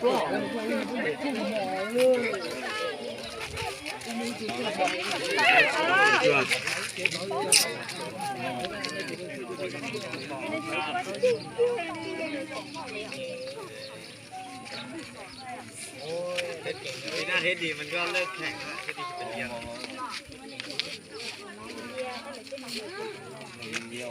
ถ้าเทสดีมันก็เลิกแข่งแล้ว เทสดีจะเป็นเดียว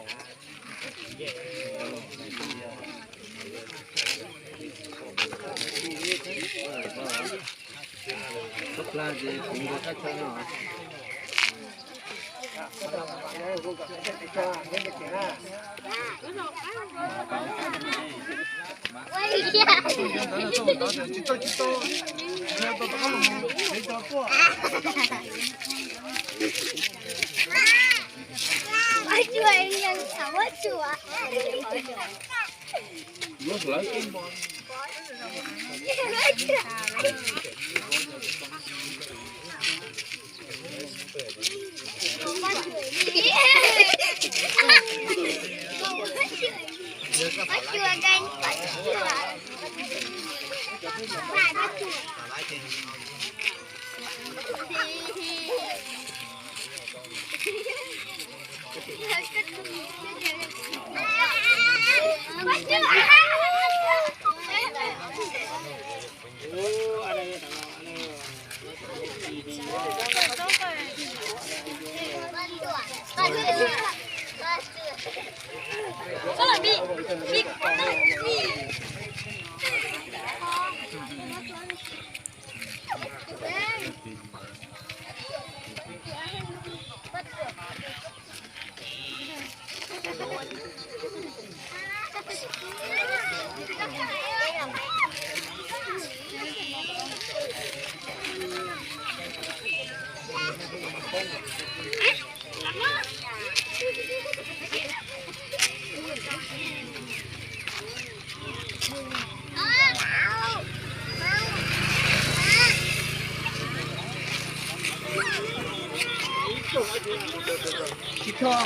Tsis tshua,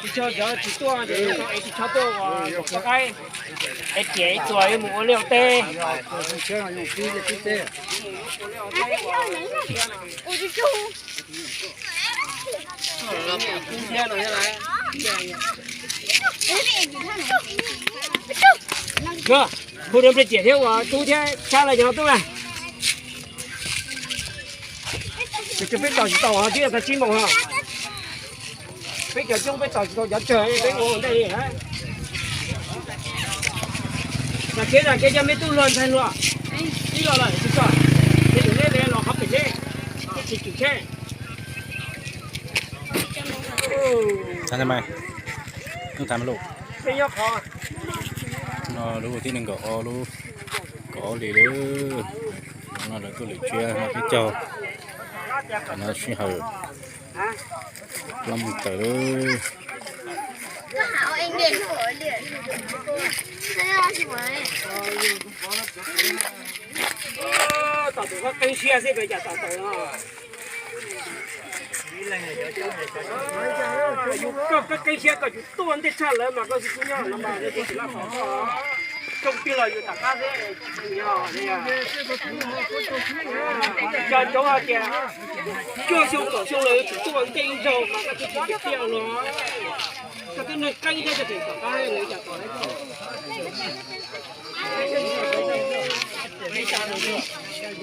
tsis tshua, cov tsis tuaj ces es tsis tshua tuaj ua poj qaib, es tias ib txuas yuav mus ua liaj ua teb. Hu rau Npliaj Ciam thiab ua tub thiab tshab lawv cov no tuaj na. Cov peb tos tsis tau os, twb yog tag tsib moos os. Peb cov coob peb tos tsis tau cov tsawg peb ua ua ntej li. Nas khiav nas khiav coj me tub luag ntxhais hluas ib los lawm tsis tso, ces yus neb los qhov pem neb, tsis tsheb. No lub tib neeg nkaum ob lub, nkaum ob hlis lawm. No lawv tuaj lwm tsiab no peb caug, no sij hawm plaub moos tawm lawm. Tom tus koj qeeb siab xwb pes cas tom tawm no. Koj qeeb siab koj tsis tuaj ntej tshaj lawv mas koj xub nyob no mas tsis laj tom koj. Xyoo twg los yus tom qab xwb. Cov coob hais tias cuaj xyoo kaum xyoo los yuav tsum tuaj ntej ib zaug mas koj tsis tiag tiag los. Koj twb neeg qeeb thiab koj tseem tom qab lawv cas tom.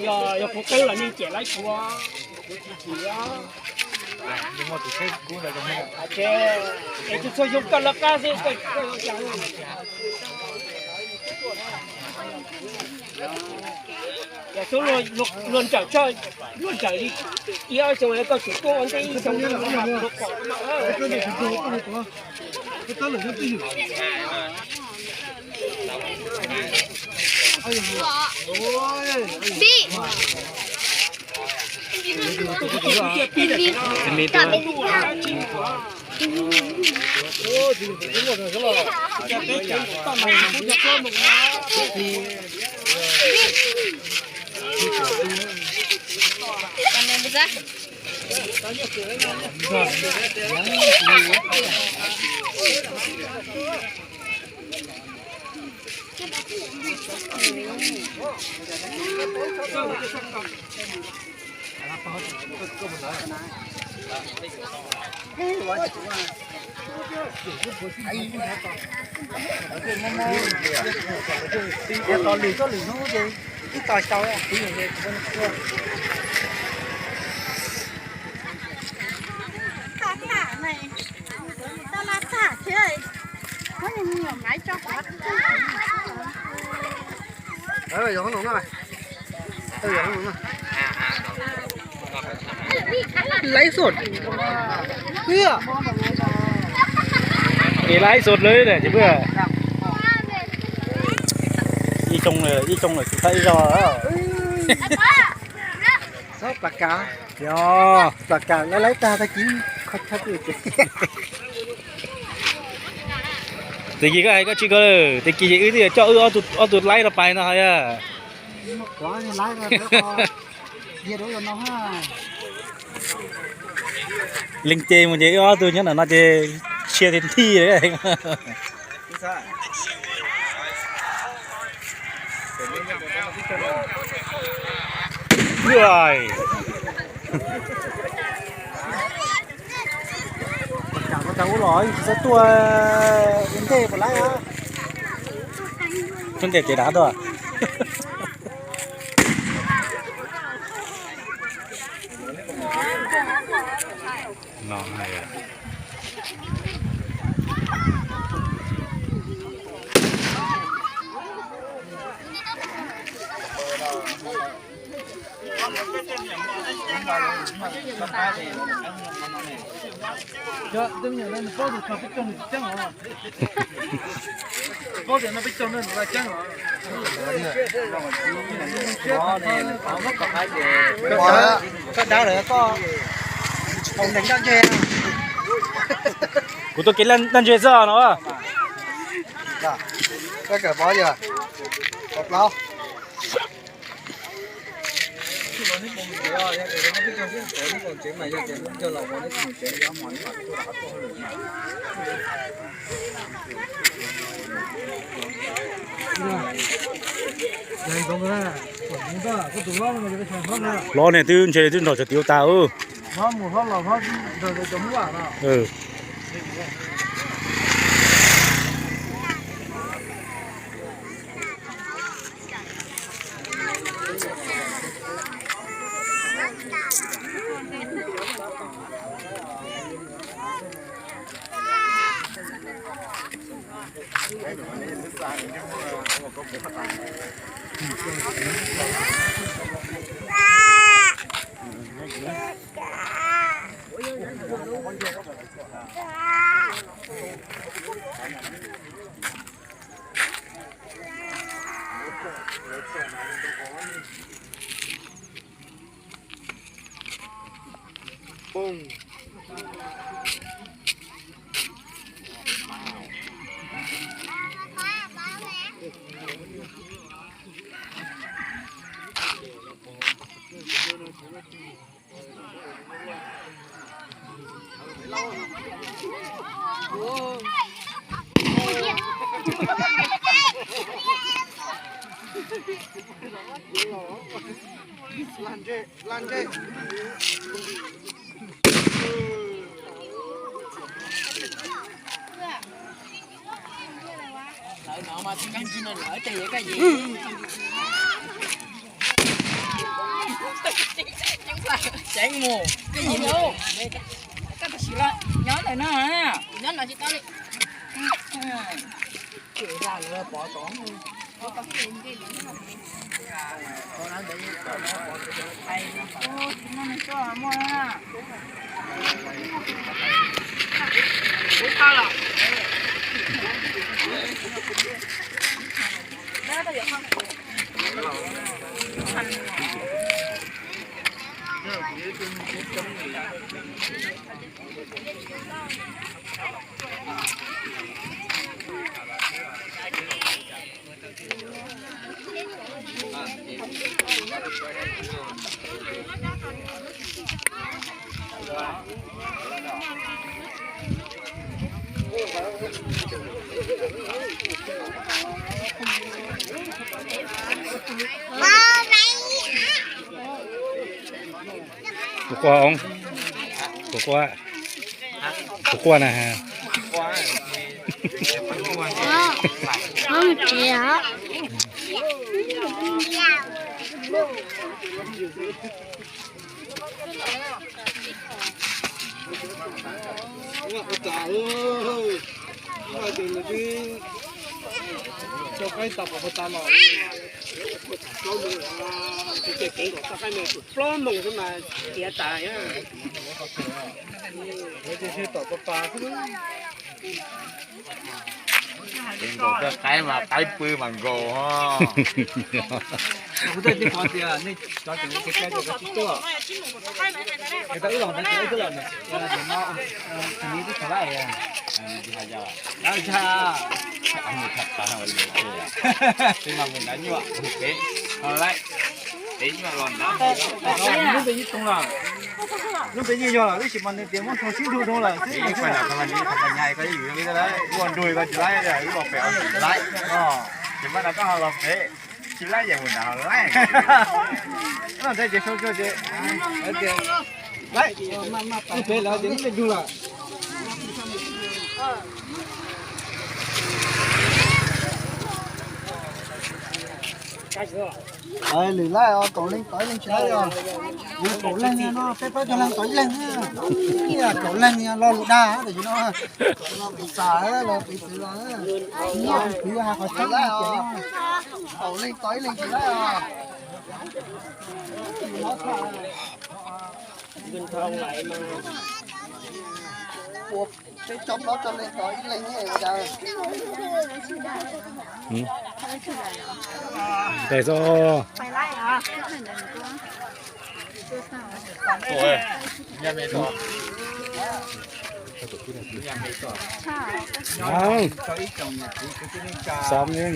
Yog, yog kuv qeeb los nej cem lawv tsuav. Es txhua xyoo koj lawv qab xwb koj, koj yuav cas. Yog xub luag ntsawm tso, luag ntsawm li ib ob xyoo koj tseem tuaj ua ntej ib xyoo. Laib xwb, laib xwb lawm ces ib xyoo ib zog. Plas kas, plas kas laib laib tag tag kis. Tag kis koj hais koj tsis koj, tag kis ces wb twb yuav coj wb ob tug laib rau pais no hos yog. Leej ces mus ces wb ob tug nyob ntawm no ces sia ti nthi. Ua los tsis txhob tuaj ua ntej puas laib. Txhob ntej tes dav tuaj. Kuv tuaj kev laj ntaj ntseg xwb no. Hlob ne twb ntshe twb nrog cov tim ua tas. Ua qua ong. Tus quaj, tus quaj na. Mus tsev hos. Plaub moos xwb mas tiav tas. Ces nkaus cov qaib mas qaib pw mas nkaus ho. Kuv twb tsis pom tias nej cov tseem ua ke cai rau koj tsis tuaj. Es tau wb los ntawd ces wb twb los ntawd, nim no tus me twb tsis laij. Lub npe yeej toog lawm, lub npe yeej yog lawm, tab sis mas nws tias muab ntoo sib nrug rau lawm xwb. Ua nrug koj tsis laij, wb los pem tsis laij, ces pab no koj ho los pem tsis laij, ces mus nrad ho laij. No ntawd ces sau tso ces, tias laij, wb pem lawm ces wb nrug lawm. Lwm laij os, kaum leej tau ib leeg tsis laij os. Yog kaum leej no peb plaub caug leej tau ib leeg na. Kaum leej lo lus dag tam sim no. Los pem xav los pem txwv los, nyob pem has qhov tseeb os. Kaum leej tau ib leeg tsis laij os. Peb plaub caug leej tau ib leeg. Ntes xwb. Xov yeej.